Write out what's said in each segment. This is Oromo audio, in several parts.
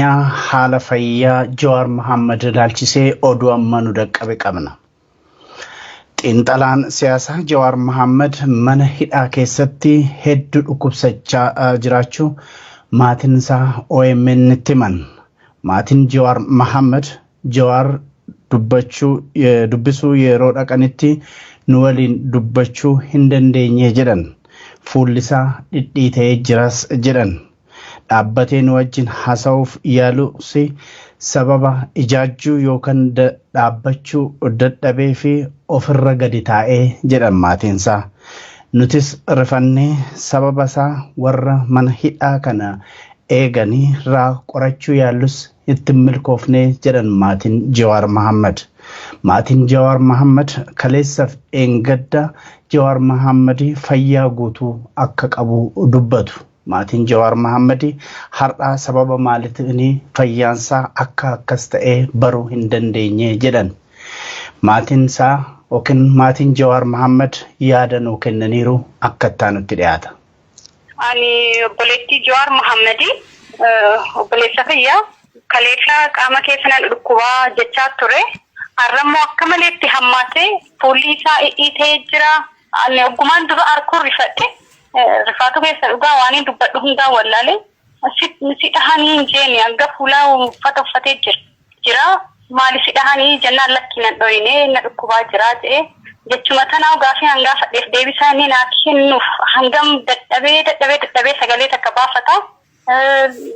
Haala fayyaa Jawaar Mohaammed ilaalchisee oduu amma nu dhaqqabe qabna. Xiinxalaan siyaasaa Jawaar Mohaammed mana hidhaa keessatti hedduu dhukkubsachaa jiraachuu maatiin isaa OMN tti himan. Maatiin Jawaar Mohaammed Jawaar dubbachuu dubbisuu yeroo dhaqanitti nu waliin dubbachuu hin dandeenye jedhan. Fuulli isaa dhidhiita'ee jiras jedhan. Dhaabbatee nu wajjin haasa'uuf yaalus sababa ijaajjuu yookaan dhaabbachuu dadhabee fi ofirra gadi taa'ee jedhan maatiinsaa. Nutis rifannee sababa isaa warra mana hidhaa kana eeganii irraa qorachuu yaallus itti hin milkoofne jedhan maatiin Jawaar Mohaammed. Maatiin Jawaar Mohaammed kaleessaaf dheengadda Jawaar Mohaammed fayyaa guutuu akka qabu dubbatu. Maatiin Jawaar Mohaammed har'aa sababa maaliitiin fayyaansaa akka akkas ta'ee baruu hin dandeenye jedhan. Maatiin isaa yookiin maatiin Jawaar Mohaammed yaada nuu kennaniiru akka itti dhiyaata. Ani obboleettii Jawaar Mohaammed, obboleessa kiyya kaleessa qaama keessa na dhukkubaa jechaa ture. Har'ammoo akka maleetti hammaatee fuulli isaa dhidhiitee jira. Ani oggumaan dura arguun rifadhe. Rifaatu keessa dhugaa waan hin dubbadhu hundaa wallaalee si dhahanii hin jeeni hanga fuulaa uffata uffatee jira. Jira maali si dhahanii jennaan lakki nan dhoyine na dhukkubaa jira jedhee jechuma tanaa gaafii hangaa fadheef deebisaa inni naa kennuuf hangam dadhabee dadhabee dadhabee sagalee takka baafata.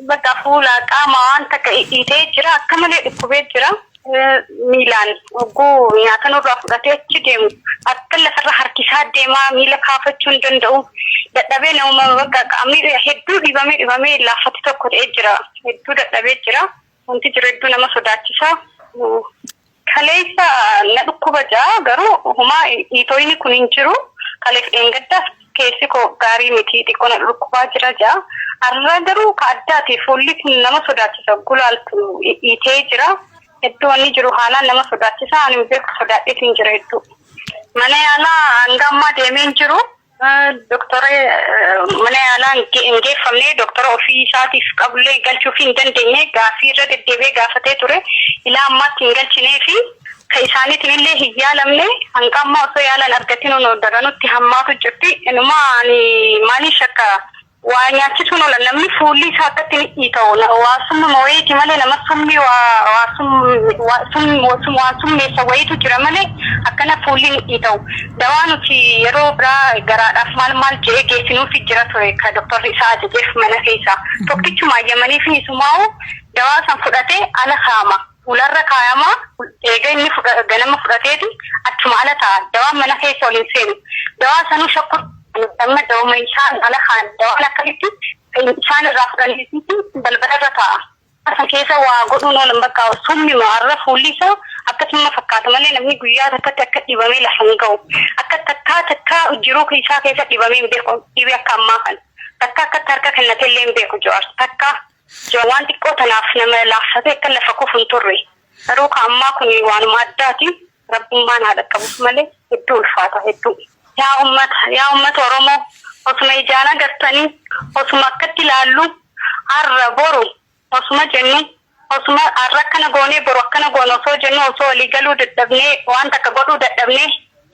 Bakka fuula qaama waan takka dhidhiitee jira, akka malee dhukkubee jira. Miilaan hogguu nyaata nurraa fudhatee achi deemu akka lafarra harkisaa deemaa, miila kaafachuu hin danda'u. Dadhabee nama bakka qaamni hedduu dhibamee dhibamee laaffatti tokko ta'ee jira. Hedduu dadhabee jira. Wanti jiru hedduu nama sodaachisa. Kaleessa na dhukkuba jaa, garuu homaa dhiitoyni kun hin jiru. Kaleef dheengaddaas keessi koo gaarii miti, xiqqoo na dhukkubaa jira jaa. Har'a garuu ka addaati, fuulli kun nama sodaachisa, gulaaltu dhiitee jira. Hedduu wanni jiru haalaan nama sodaachisa. Ani hin beeku, sodaadheetiin jira hedduu. Mana yaalaa hanga ammaa deemee hin jiru. Doktora mana yaalaa hin geeffamne, doktora ofii isaatiif qabullee galchuuf hin dandeenye. Gaaffii irra deddeebi'ee gaafatee ture. Ilaa ammaatti hin galchinee fi ka isaaniitiin illee hin yaalamne. Hanga ammaa osoo yaalan argatin daranutti hammaatu jirti. Inuma ani maaliin shakka, waa nyaachisuun oola, namni fuulli isaa akkatti ni dhiita'u waa summuma wayiiti malee, nama summi waa summeessa wayiitu jira malee akkana fuulli ni dhiita'u. Dawaa nuti yeroo biraa garaadhaaf maal maal jedhee geessinuufi jira ture, ka doktorri isaa ajajeef mana keessa. Tokkichuma ayyamanii fi isumaa'u dawaa san fudhatee ala kaa'ama. Fuularra kaayama, eega inni ganama fudhateeti achuma ala ta'a. Dawaan mana keessa ol hin seenu. Dawaa sanuu shakku amma dawuma isaan ala kaan, dawaan akkamitti isaan irraa fudhanii balbala irra taa'a. San keessa waa godhuun oolan, bakka summi har'a fuulli isaa akkasuma fakkaata malee namni guyyaa takkatti akka dhibamee lafa hin ga'u. Akka takkaa takkaa jiruu isaa keessa dhibamee hin beeku, dhibee akka ammaa kana. Takka akkatti harka kennatee illee hin beeku Jawaar. Takka waan xiqqoo tanaaf nama laaffatee akka lafa kufu hin turre. Garuu ka ammaa kun waanuma addaati. Rabbummaan haa dhaqqabuuf malee hedduu ulfaata hedduu. Yaa uummata, yaa uummata Oromoo, osuma ijaan agartanii, osuma akkatti ilaallu, har'a boru osuma jennu, osuma har'a akkana goonee boru akkana goone osoo jennu, osoo walii galuu dadhabnee, waan takka godhuu dadhabnee,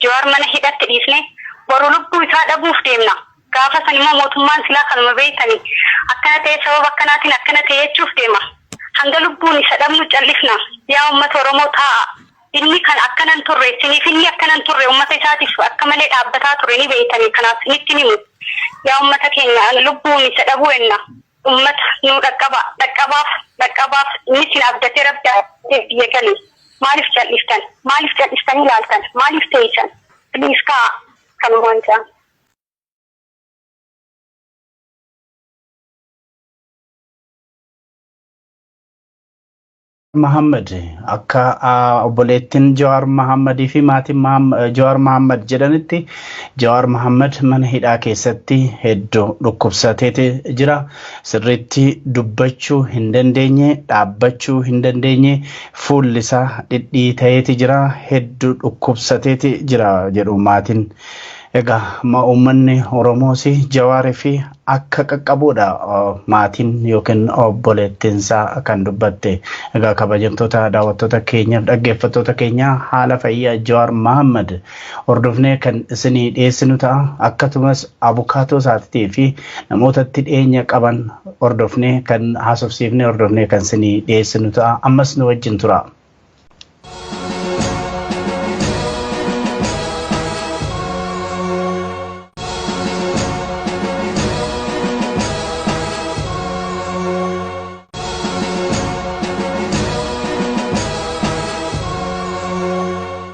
Jawaar mana hidhatti dhiisnee boru lubbuu isaa dhabuuf deemna. Gaafa san immoo mootummaan silaa kanuma beektanii akkana ta'e, sababa akkanaatiin akkana ta'e jechuuf deema. Hanga lubbuun isa dhabnu callifna. Yaa uummata Oromoo, taa'a. Inni kan akkanan turre siniif, inni akkanan turre uummata isaatiif akka malee dhaabbataa ture ni beektanii, kanaaf sinitti himu. Yaa uummata keenya, lubbuun isa dhabuu enna. Uummata nuu dhaqqaba, dhaqqabaaf, dhaqqabaaf. Inni sin abdatee, rabbi abdatee biyya gale. Maaliif calliftan? Maaliif calliftanii ilaaltan? Maaliif teessan? Please kaa, kanumaan jaa. Mahammad akka obboleettiin Jawaar Mahammadii fi maatiin Jawaar Mahammad jedhanitti, Jawaar Mahammad mana hidhaa keessatti hedduu dhukkubsateeti jira. Sirriitti dubbachuu hin dandeenye, dhaabbachuu hin dandeenye, fuulli isaa dhidhiita'eeti jira, hedduu dhukkubsateeti jira jedhu maatiin. Egaa uummanni Oromoos Jawaarii fi akka qaqqabuudha maatiin yookiin obboleettiinsaa kan dubbatte. Egaa kabajamtoota daawwattoota keenyaaf dhaggeeffattoota keenya, haala fayyaa Jawaar Mahammad hordofnee kan isinii dhiyeessinu ta'a. Akkasumas abukaatoo isaatii fi namootatti dhiyeenya qaban hordofnee kan haasofsiifnee hordofnee kan isinii dhiyeessinu ta'a. Ammas nu wajjin tura.